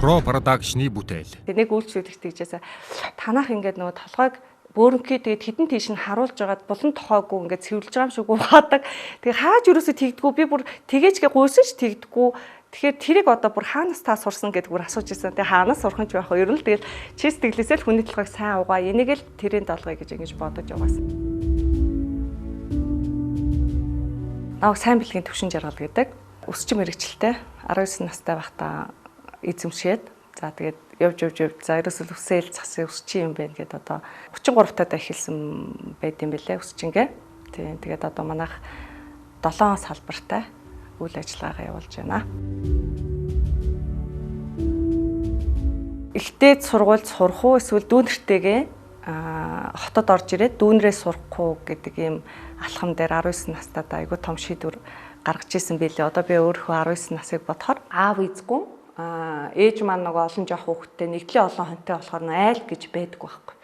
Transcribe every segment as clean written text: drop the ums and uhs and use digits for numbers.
Pro Production-ы бүтээл. Тэг нэг үйлчлүүлэгч тэгжээсээ танах ингээд нөгөө толгойг бөөрөнхий тэгээд хідэн тийш нь харуулж байгаад булан тохойгүй ингээд цэвэрлж байгаа юм шиг угаадаг. Тэгээ хааж юусоо тэгдэггүй, би бүр тэгээчгээ гуйсан ч тэгдэггүй. Тэгэхээр тэрийг одоо бүр хаанаас та сурсан гэдэг бүр асууж ирсэн. Тэгээ хаанаас сурах нь ч байх вэ? Ер нь л тэгэл чи сэтгэлээсээ л хүний толгойг сайн угаа. Энийг л тэрийн долгоё гэж ингэж бодож угаасан. Намайг сайн бэлгийн төвшин жаргал гэдэг. Өсчин мэрэгчлээ 19 настай байхдаа эзэмшээд, за тэгээд явж явж явж, за ерөөсөл үсээл цасын өсчин юм байна гэдээ одоо 33 таад эхэлсэн байд юм бэлээ өсчингээ. Тийм, тэгээд одоо манайх 7 салбартай үйл ажиллагаагаа явуулж байна. Ихтэй сургуульд сурах уу эсвэл дүүнэртэйгээ хотод орж ирээд дүүнрээ сурахгүй гэдэг ийм алхам дээр 19 настайд айгүй том шийдвэр гаргаж исэн билээ. Одоо би өөрийнхөө 19 насыг бодохоор аав эзгүй, ээж маань нөгөө олон жоох хүүхэдтэй нэгдлийн олон хонтой болохоор айл гэж байдаггүй байхгүй.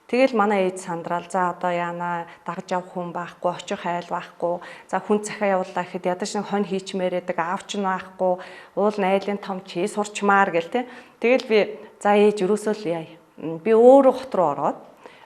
Тэгэл манай ээж сандраал, за одоо яана, дагж явах хүн байхгүй, очих айл байхгүй, за хүн захиа явуулаа гэхэд ядаж нэг хонь хийчмээр байдаг, аав ч байхгүй, уул айлын том чи сурчмаар гэл те. Тэгэл би за ээж ерөөсөө л яа. Би өөрөө хот руу ороод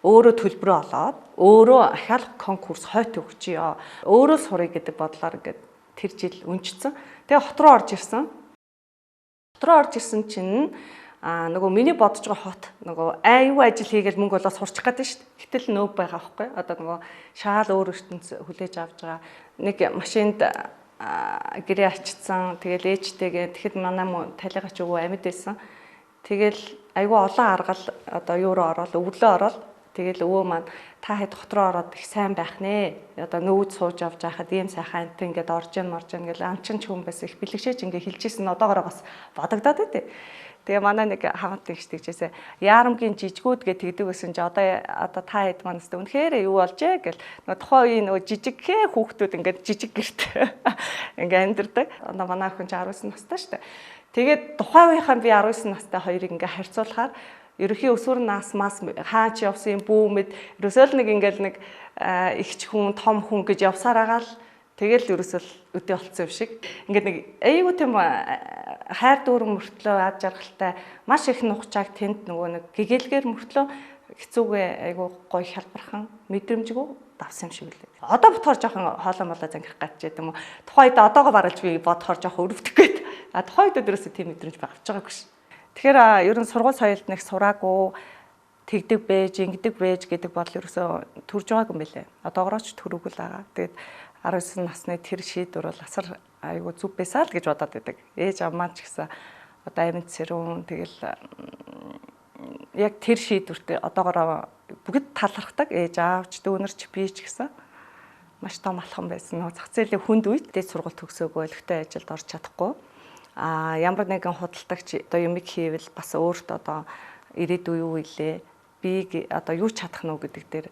өөрөө төлбөрөө олоод өөрөө ахаал конкурс хойт өгчөө. Өөрөө сурыг гэдэг бодлоор ингээд тэр жил өнчсөн. Тэгээ хот руу орж ирсэн. Хот руу орж ирсэн чинь нөгөө миний бодож байгаа хот нөгөө аюу ажил хийгээл мөнгө олоо сурчих гэдэг шүү дээ. Гэтэл нөөв байгаа байхгүй. Одоо нөгөө шаал өөр ертөнц хүлээж авч байгаа. Нэг машинд гэрээ ачицсан. Тэгэл ээжтэйгээ тэгэхэд манай талигач өвөө амьд байсан. Тэгэл айгүй олон аргал одоо юу руу ороод өвөрлөө ороод тэгэл өвөө маань та хэд хот руу ороод их сайн байх нэ. Одоо нөвд сууж авч байхад ийм сайхан амт ингээд орж ийн морж ийн гэл амчин ч хүн байсан их бэлэгшээч ингээд хэлжсэн одоогоороо бас бодогдоод байдээ. Тэгээ манай нэг хамт тэгш тэгжээсээ яарамгийн жижигүүд гэж тэгдэг байсан чи одоо та хэд манаас үнэхээр юу болжээ гэл нөгөө тухайн үеийн нөгөө жижигхээ хүүхдүүд ингээд жижиг гэрт ингээд амьдардаг. Одоо манай охин чи 19 настай шүү дээ. Тэгээд тухайн үеийнхаа би 19 настай хоёрыг ингээд харьцуулахаар ерөнхий өсвөр нас мас хаа чи явсан юм бүү мэд ерөөсөө л нэг ингээл нэг ихч хүн том хүн гэж явсаар агаал тэгэл ерөөсөө л өдөө болцсон юм шиг. Ингээд нэг айгүй тийм хайр дүүрэн мөртлөө ад жаргалтай маш их нухчааг тэнд нөгөө нэг гэгээлгээр мөртлөө хэцүүгээ айгүй гоё хялбархан мэдрэмжгүй давсан юм шиг үлээ. Одоо бодохоор жоохон хоолой молоо зангих гад ч гэдэг юм уу. Тухайн үед одоогоо баралж би бодохоор жоохон өрөвдөх гээд. А тухайн үед ерөөсөө тийм мэдрэмж авч байгаагүй ш. Тэгэхээр ер нь сургууль соёлд нэг сураагүй тэгдэг байж, ингэдэг байж гэдэг бодол ерөөсөө төрж байгаагүй юм билээ. Одоогороо ч төрөөгүй л байгаа. Тэгээд 19 насны тэр шийдвэр бол асар айгүй зүв байсаа л гэж бодоод байдаг. Ээж аав маань ч гэсэн одоо амьд сэрүүн тэгэл яг тэр шийдвэртээ одоогороо бүгд талархдаг. Ээж аав ч дүүнер ч би ч гэсэн маш том алхам байсан. Зах зээлийн хүнд үед дээд сургууль төгсөөгүй өлегтэй ажилд орж чадахгүй. Ямар нэгэн худалдагч одоо юмыг хийвэл бас өөрт одоо ирээдүй юу илээ, би одоо юу чадах нь үү гэдэг дээр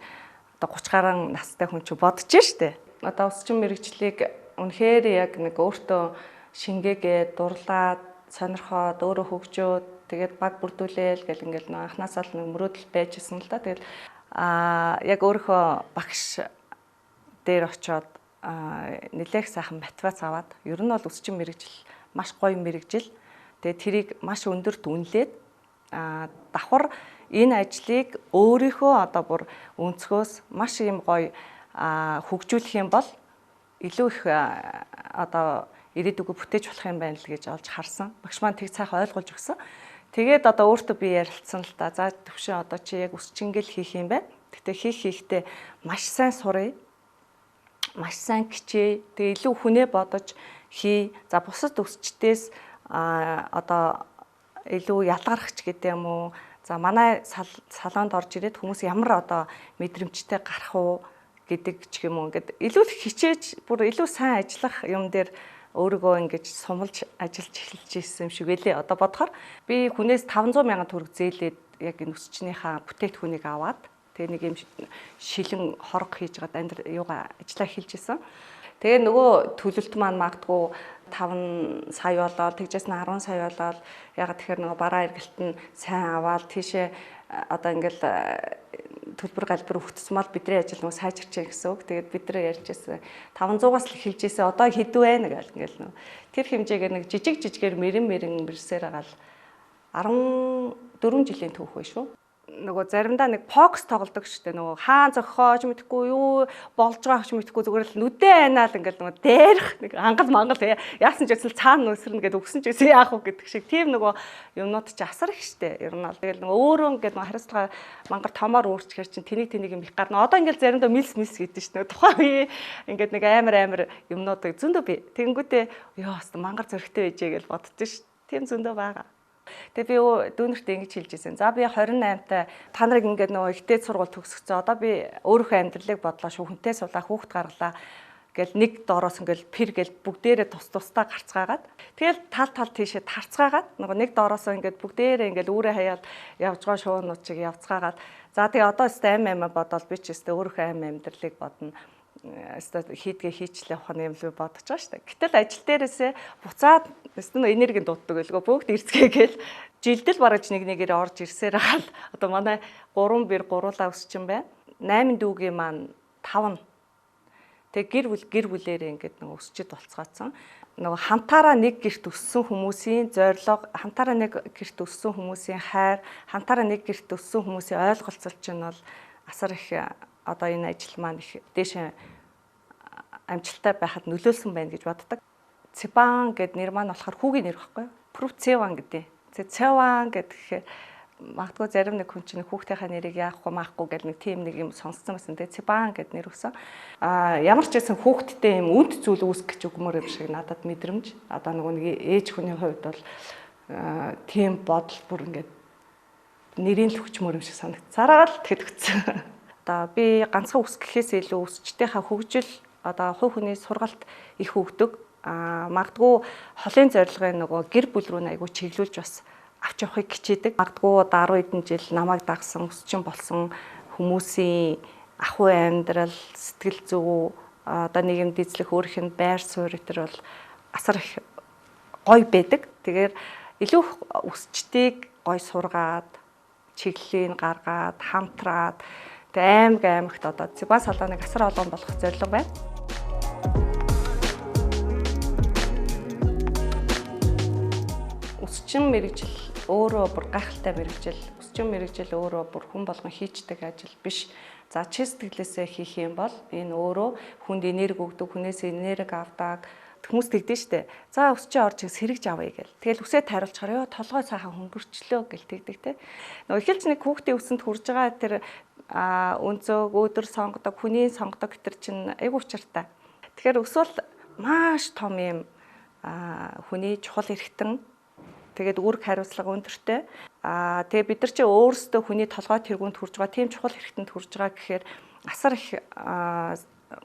одоо 30 гаруй настай хүн чи бодож штэ. Одоо өсчин мэрэгчлийг үнэхээр яг нэг өөртөө шингээгээ дурлаад сонирхоод өөрөө хөгжөөд тэгээд баг бүрдүүлээл гэл ингээл нэг анхнаасаа л нэг мөрөөдөл байж исэн л да. Тэгэл яг өөрийнхөө багш дээр очиод нэлээх сайхан мотивац аваад ер нь бол өсчин мэрэгжил маш гоё мэрэгжил. Тэгээд тэрийг маш өндөрт үнэлээд давхар энэ ажлыг өөрийнхөө одоо бүр өнцгөөс маш юм гоё хөгжүүлэх юм бол илүү их одоо ирээдүгөө бүтээж болох юм байна л гэж олж харсан. Багш маань тэг сайхан ойлгуулж өгсөн. Тэгээд одоо өөртөө би ярилцсан л да. За төвшин одоо чи яг өсчингэл хийх юм байна. Гэтэ хийхдээ маш сайн сурыг, маш сайн хичээ. Тэгээ илүү хүнээ бодож хий. За бусад өсчдээс одоо илүү ялгарх ч гэдэг юм уу. За манай салонд орж ирээд хүмүүс ямар одоо мэдрэмжтэй гарах уу гэдэг ч юм уу. Ингээд илүү хичээж бүр илүү сайн ажиллах юм дээр өөрийгөө ингэж сумалж ажиллаж эхэлж ирсэн юм шиг байлээ. Одоо бодохоор би хүнээс 500 мянган төгрөг зээлээд яг энэ өсчнийхаа бүтээгдэхүүнийг аваад тэгээ нэг юм шилэн хорго хийж гад амьдрал юугаа ажиллаа эхэлж исэн. Тэгээ нөгөө төлөлт маань магадгүй 5 сая болоод тэгжээс нь 10 сая болоод ягаад тэгэхээр нөгөө бараа эргэлт нь сайн аваад тийшээ одоо ингээл төлбөр галбир өгтсмал бидний ажил нөгөө сайжирч байгаа гэсэн үг. Тэгээд бид нар ярьж байсан 500-аас л эхэлж исэн. Одоо хэдүү вэ гэл ингээл нөгөө тэр хэмжээгээр нэг жижиг жижигээр мэрэн мэрэн мэрсээр агаал 14 жилийн түүх вэ шүү. Нөгөө заримдаа нэг покс тоглодог шүү дээ. Нөгөө хаан зохиож мэдэхгүй юу болж байгааг ч мэдэхгүй зүгээр л нүдэ айнаал ингээл нөгөө дээрх нэг ангал мангал яасан ч гэсэн цаана нүсэрнэ гэдээ өгсөн ч гэсэн яах вэ гэдэг шиг тийм нөгөө юмнууд чи асар их шүү дээ. Ер нь бол тэгэл нөгөө өөрөө ингээд нөгөө хариуцлага мангар томоор өөрчлөхөр чинь тэнийг тэнийг юм их гарна. Одоо ингээл заримдаа мэлс мэлс гэдэг шүү дээ. Тухайн үе ингээд нэг амар амар юмнууд зөндөө би. Тэнгүүтээ ёо хаста мангар зөрөгтэй байжээ гэж боддоо шүү. Тийм зөндөө байгаа. Тэгээ би дүүнерт ингэж хэлж ирсэн. За би 28-тай та нарыг ингээд нөгөө ихтэй сургууль төгсгөцөө. Одоо би өөрийнхөө амьдралыг бодлоо шүү. Хүнтэй суулаа, хүүхд гаргалаа гэл нэг доороос ингээл пэр гэл бүгдээрээ тус тусдаа гарцгаагаад тэгэл тал тал тийшээ тарцгаагаад нөгөө нэг доороосоо ингээд бүгдээрээ ингээл үүрээ хаяал явж байгаа шуунууд чиг явцгаагаад за тэгээ одоо өстэй ам амаа бодоол би ч өстэй өөрийнхөө ам амьдралыг бодно өстэй хийдгээ хийчлээ явах юм л би бодож байгаа шүү дээ. Гэтэл ажил дээрээсээ буцаад өстэй нөө энергийн дууддаг байлгүй бүгд ирцгээгээл жилдэл бараж нэг нэгээр орж ирсээр хаал одоо манай 3 бэр гуруулаа өсчин байна. 8 дүүгийн маань 5 нь тэгээ гэр бүл гэр бүлээрээ ингээд нэг өсчөд болцгаацсан. Нөгөө хамтаараа нэг гэрт өссөн хүмүүсийн зорилго, хамтаараа нэг гэрт өссөн хүмүүсийн хайр, хамтаараа нэг гэрт өссөн хүмүүсийн ойлголцол чинь бол асар их одоо энэ ажил маань их дээшээ амжилттай байхад нөлөөлсөн байна гэж боддог. Цэбан гэд нэр маань болохоор хүүгийн нэр байхгүй юу? Прүв Цэван гэдэг. Цэван гэхээр магадгүй зарим нэг хүн чинь хүүхдийнхаа нэрийг яахгүй маахгүй гэл нэг тийм нэг юм сонссон байсан. Тэгээ Цэбан гэд нэр өгсөн. Аа ямар ч байсан хүүхдтэй юм үнд зүйл үүсгэх гэж өгмөр юм шиг надад мэдрэмж. Одоо нөгөө нэг ээж хүний хувьд бол тийм бодол бүр ингээд нэрийн л хүчмөр юм шиг санагдсараа л тэгэд өгсөн. Одоо би ганцхан үсгэхээс илүү өсчдийнхаа хөгжил одоо хувь хүний сургалт их өгдөг. Аа магадгүй холын зорилгын нөгөө гэр бүл рүү айгүй чиглүүлж бас авч явахыг хичээдэг. Магадгүй одоо 10 хэдэн жил намайг дагсан, өсчин болсон хүмүүсийн ахуй амьдрал, сэтгэл зүй, одоо нийгэмд эзлэх өөрийнх нь байр суурь энэ бол асар их гоё байдаг. Тэгэхээр илүү өсчдийг гоё сургаад, чиглэлийг гаргаад, хамтраад тэгээ аймаг аймагт одоо Цэбан салааныг асар олон болох зорилго байна. Өсчин мэргэжил өөрөө бүр гайхалтай мэргэжил. Өсчин мэргэжил өөрөө бүр хүн болгон хийчдэг ажил биш. За чи сэтгэлээсээ хийх юм бол энэ өөрөө хүнд энерги өгдөг, хүнээс энерги авдаг. Хүмүүс тэгдэж штэ. За өсчин орж сэргэж авъя гэл. Тэгэл үсээ тариулчихаар ёо толгой сайхан хөнгөрчлөө гэл тэгдэг те. Нөгөө эхэлж нэг хүүхдийн үсэнд хүрж байгаа тэр өнцөг, өдөр сонгодог, хүний сонгодог гэтэр чинь айгүй учиртай. Тэгэхээр өсвөл маш том юм хүний чухал эрхтэн. Тэгээд үүрэг хариуцлага өндөртэй. Тэгээ бид нар чи өөрсдөө хүний толгой тэргуунд хүрж байгаа, тийм чухал хэрэгтэнд хүрж байгаа гэхээр асар их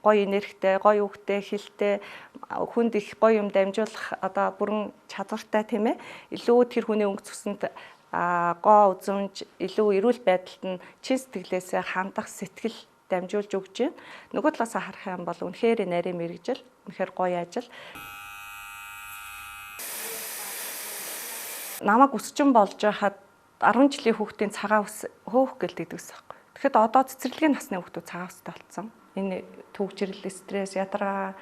гоё энергитэй, гоё үгтэй, хилтэй, хүнд их гоё юм дамжуулах одоо бүрэн чадвартай тийм ээ. Илүү тэр хүний өнгө цөсөнд гоо үзэмж, илүү эрүүл байдалд нь чин сэтгэлээсээ хандах сэтгэл дамжуулж өгч байна. Нөгөө талаас харах юм бол үнэхээр нарийн мэргэжил, үнэхээр гоё ажил. Намайг өсчин болж байхад 10 жилийн хүүхдийн цагаан ус хөөх гэлдэг гэсэн байхгүй. Тэгэхэд одоо цэцэрлэгийн насны хүүхдүүд цагаан устай болсон. Энэ төвөгчрөл, стресс, ядаргаа,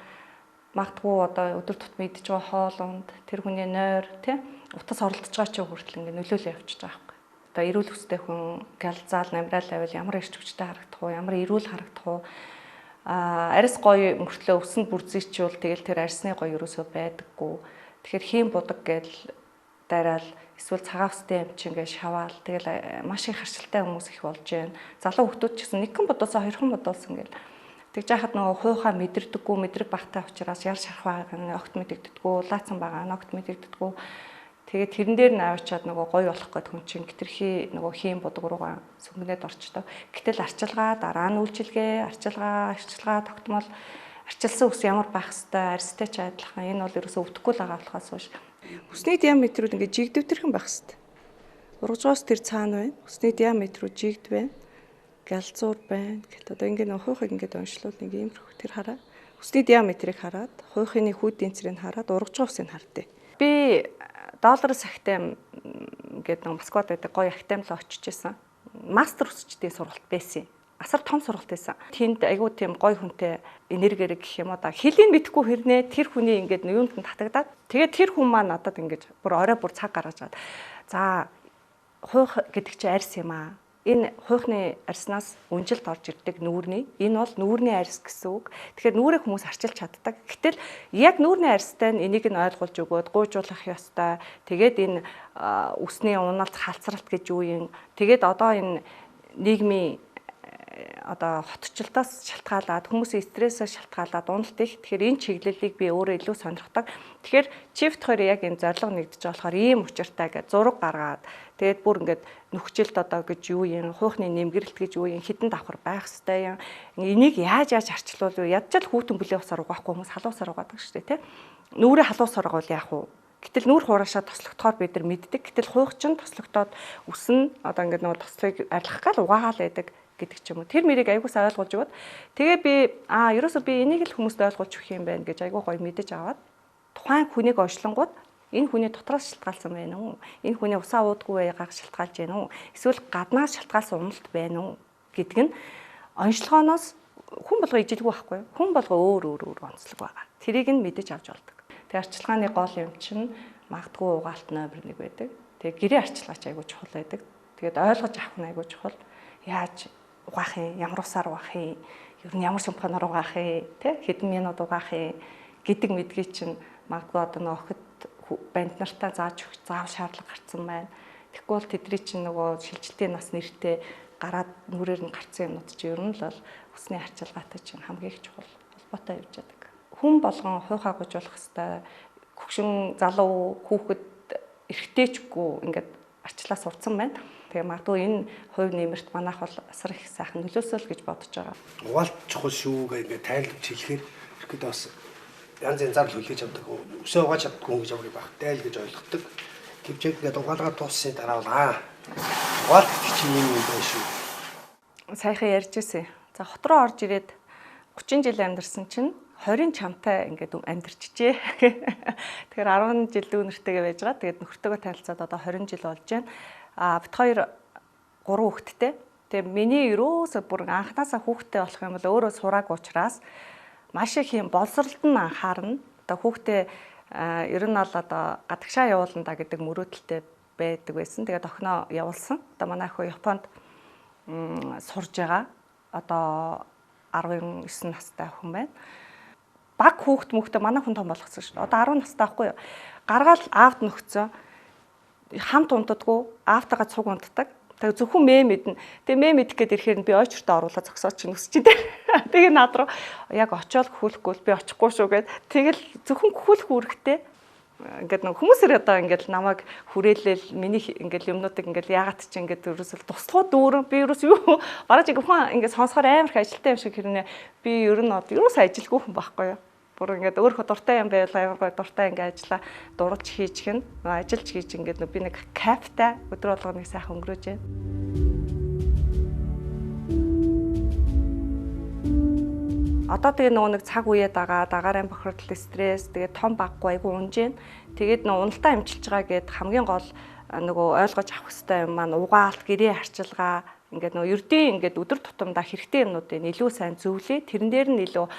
магадгүй одоо өдөр тутмын идэж байгаа хоол унд, тэр хүний нойр, тий, утас оролдож байгаа ч хүртэл ингэ нөлөөлөө явчихж байгаа байхгүй. Одоо эрүүл хүстэй хүн гэлзаал, намраал авал ямар эрч хүчтэй харагдах уу, ямар эрүүл харагдах уу? Арьс гоё мөртлөө өсөнд бүрзийчүүл тэгэл тэр арьсны гоё ерөөсөө байдаггүй. Тэгэхээр хийм будаг гэл дараал эсвэл цагаан устай юм чи ингээд шаваал тэгэл маш их харшилтай хүмүүс их болж байна. Залуу хүмүүс ч гэсэн нэгэн бодуулсан, хоёрхан бодуулсан гэл. Тэгж яхад нөгөө хуйхаа мэдэрдэггүй, мэдрэг багтай учраас ял шарх байгаа нь огт мэдэгддэггүй, улаацсан байгаа нь огт мэдэгддэггүй. Тэгээд тэрэн дээр нь авчиад нөгөө гоё болох гээд хүн чинь гитрхи нөгөө хийм будаг руугаа сүнгнээд орчдог. Гэтэл арчилгаа, дараа нь үйлчилгээ, арчилгаа, арчилгаа тогтмол арчилсан ус ямар байх хэвээр арьстай ч адилхан. Энэ бол ерөөсөө өвдөхгүй л байгаа болохоос биш. Үсний диаметрүүд ингээд жигдэвтэрхэн байх хэвээр. Ургажгоос тэр цаана байна. Үсний диаметрүүд жигд байна. Галзуур байна. Гэт одоо ингээд нөх хуйхыг ингээд уншлуул нэг иймэрхүү тэр хараа. Үсний диаметрийг хараад, хуйхын хүүдийн цэрийг хараад, ургажгоо усыг хардъя. Би доллар сахтам гэдэг нэг Москвад байдаг гоё академи руу очиж исэн. Мастер өсчдийн сургалт байсан. Асар том сургалт байсан. Тэнд айгүй тийм гоё хүнтэй энергиэр гэх юм уу да. Хэлийг мэдэхгүй хэрнээ тэр хүний ингээд юунд нь татагдаад тэгээд тэр хүн маань надад ингээд бүр орой бүр цаг гаргаж аваад за Хуйх гэдэг чинь арьс юм аа. Энэ хуйхны арьснаас үнжилт орж ирдэг нүүрний. Энэ бол нүүрний арьс гэсэн үг. Тэгэхээр нүүрийг хүмүүс арчилж чаддаг. Гэтэл яг нүүрний арьстай нь энийг нь ойлгуулж өгөөд гуйжуулах ёстой. Тэгээд энэ үсний уналт, халцралт гэж юу юм. Тэгээд одоо энэ нийгмийн одоо хотчлолтоос шалтгаалаад хүмүүсийн стрессээс шалтгаалаад уналт их. Тэгэхээр энэ чиглэлийг би өөрөө илүү сонирхдаг. Тэгэхээр чифт хоёр яг энэ зорилго нэгдэж болохоор ийм учиртай гэж зураг гаргаад тэгээд бүр ингээд нөхцөлд одоо гэж юу юм, хуйхны нэмгэрэлт гэж юу юм, хідэн давхар байх ёстой юм. Энийг яаж арчлуул юу? Ядчил хүүтэн бүлээ усаар угаахгүй хүмүүс халуусаар угаадаг шүү дээ, тэ? Нүрээ халуусаар угаал яах вэ? Гэтэл нүүр хураашаа тослогдохоор бид нар мэддэг. Гэтэл хуйх чинь тослогдоод үсэн одоо ингээд нөгөө тослыг арилгах гал угаагаал байдаг гэдэг ч юм уу. Тэр мэрийг айгуус ойлгуулж өгөөд тэгээ би ерөөсөө би энийг л хүмүүст ойлгуулж өгөх юм байна гэж айгуу гоё мэдэж аваад тухайн хүнийг онцлонгууд энэ хүний дотроос шалтгаалсан байна уу? Энэ хүний усаа уудгүй байгаагаар шалтгаалж байна уу? Эсвэл гаднаас шалтгаалсан уналт байна уу гэдг нь онцлогооноос хүн болго ижилгүй байхгүй юу? Хүн болго өөр өөр өөр онцлог байгаа. Тэрийг нь мэдэж авч болдог. Тэгээ арчилгааны гол юм чинь магадгүй угаалт номер 1 байдаг. Тэгээ гэрээ арчилгаач айгуу чухал байдаг. Тэгээд ойлгож авах нь айгуу чухал. Яаж угаах юм, ямар усаар угаах юм, ер нь ямар шампанаар угаах юм, тэ хэдэн минут угаах юм гэдэг мэдгийг чинь магадгүй одоо нөх охид банд нартаа зааж өгч заав шаардлага гарцсан байна. Тэгэхгүй бол тэдний чинь нөгөө шилжилтийн нас нэртэй гараад нүрээр нь гарцсан юмнууд чинь ер нь л бол усны арчилгаатай чинь хамгийн их чухал холбоотой явж байдаг. Хүн болгон хуйхаа гужуулах хэвээр хөгшин залуу хүүхэд эрэгтэйчгүй ингээд арчлаа сурцсан байна. Тэгээ магадгүй энэ хувь нэмэрт манайх бол асар их сайхан нөлөөсөл гэж бодож байгаа. Угаалт чухал шүү гэх ингээд тайлбарч хэлэхээр ихэд бас янз янзаар л хүлээж авдаг. Үсээ угааж чаддгүй хүн гэж ямар багтай л гэж ойлгодог. Гэвч яг ингээд угаалгаа дууссаны дараа бол угаалт гэдэг чинь юм юм байна шүү. Саяхан ярьж ирсэн. За хот руу орж ирээд 30 жил амьдарсан чинь 20 чамтай ингээд амьдарчжээ. Тэгэхээр 10 жил дүү нэртэйгээ байж байгаа. Тэгээд нөхөртөөгөө танилцаад одоо 20 жил болж байна. Бит хоёр 3 хүүхэдтэй. Тэгээ миний ерөөсөө бүр анханасаа хүүхэдтэй болох юм бол өөрөө сураагүй учраас маш их юм боловсролд нь анхаарна. Одоо хүүхдээ ер нь бол одоо гадагшаа явуулна да гэдэг мөрөөдөлтэй байдаг байсан. Тэгээд охиноо явуулсан. Одоо манай охин Японд сурж байгаа. Одоо 19 настай охин байна. Баг хүүхд мөхтөө манай хүн том болгосон шүү дээ. Одоо 10 настай байхгүй юу? Гаргаал аавд нөхцөө хамт унтдаггүй, аавтайгаа цуг унтдаг. Тэгээ зөвхөн мэ мэднэ. Тэгээ мэ мэдэх гээд ирэхээр нь би ойчртоо оруулаад зогсоод чинь өсч чинь. Тэгээ над руу яг очиод хөхүүлэхгүй бол би очихгүй шүү гэд. Тэгэл зөвхөн хөхүүлэх үүрэгтэй. Ингээд нэг хүмүүсээр одоо ингээд намайг хүрээлэл миний ингээд юмнуудыг ингээд яагаад ч ингээд ерөөсөл туслахуу дүүрэн би ерөөс юу бараж ингээд хүн ингээд сонсохоор амар их ажилтай юм шиг хэрнээ би ер нь одоо ерөөс ажилгүй хүн байхгүй юу. Бүр ингээд өөрөө дуртай юм байвал амар гой дуртай ингээд ажиллаа дурлж хийчих нь ажиллаж хийж ингээд би нэг кайфтай өдөр болгоныг сайхан өнгөрөөж байна. Одоо тэгээ нөгөө нэг цаг үеэ дагаа дагаарайн бохирдол стресс тэгээ том баггүй айгүй унж гин. Тэгээд нөгөө уналтаа эмчилж байгаа гэд хамгийн гол нөгөө ойлгож авах хэрэгтэй юм маань угаалт, гэрээ арчилгаа ингээд нөгөө ердийн ингээд өдөр тутамдаа хэрэгтэй юмнуудыг илүү сайн зөвлөе. Тэрэн дээр нь илүү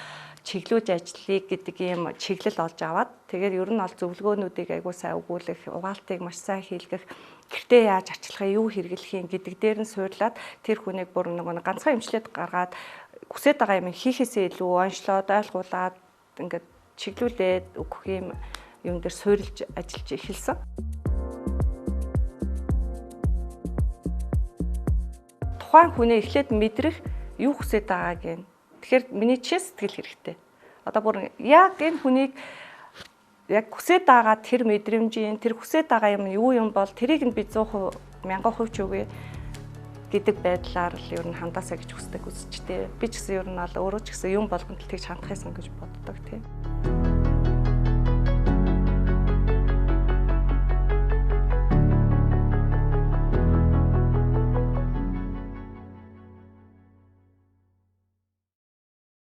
чиглүүлж ажиллая гэдэг ийм чиглэл олж аваад тэгээд ер нь бол зөвлөгөөнүүдийг айгүй сайн өгүүлэх, угаалтыг маш сайн хийлгэх, гэртээ яаж арчлах, юу хэрэглэх юм гэдэг дээр нь суурлаад тэр хүнийг бүр нөгөө ганцхан эмчлээд гаргаад хүсээд байгаа юм хийхээсээ илүү онцлоод ойлгуулад ингээд чиглүүлээд өгөх юм юм дээр суурилж ажиллаж эхэлсэн. Тухайн хүнээ эхлээд мэдрэх юу хүсээд байгааг нь. Тэгэхээр миний чин сэтгэл хэрэгтэй. Одоо бүр яг энэ хүнийг яг хүсээд байгаа тэр мэдрэмжийн тэр хүсээд байгаа юм юу юм бол тэрийг нь би 100%, 1000% ч үгүй гэдэг байдлаар л ер нь хандаасаа гэж хүсдэг үсчтэй. Би ч гэсэн ер нь бол өөрөө ч гэсэн юм болгонд л тэгж хандах юмсан гэж боддог тийм.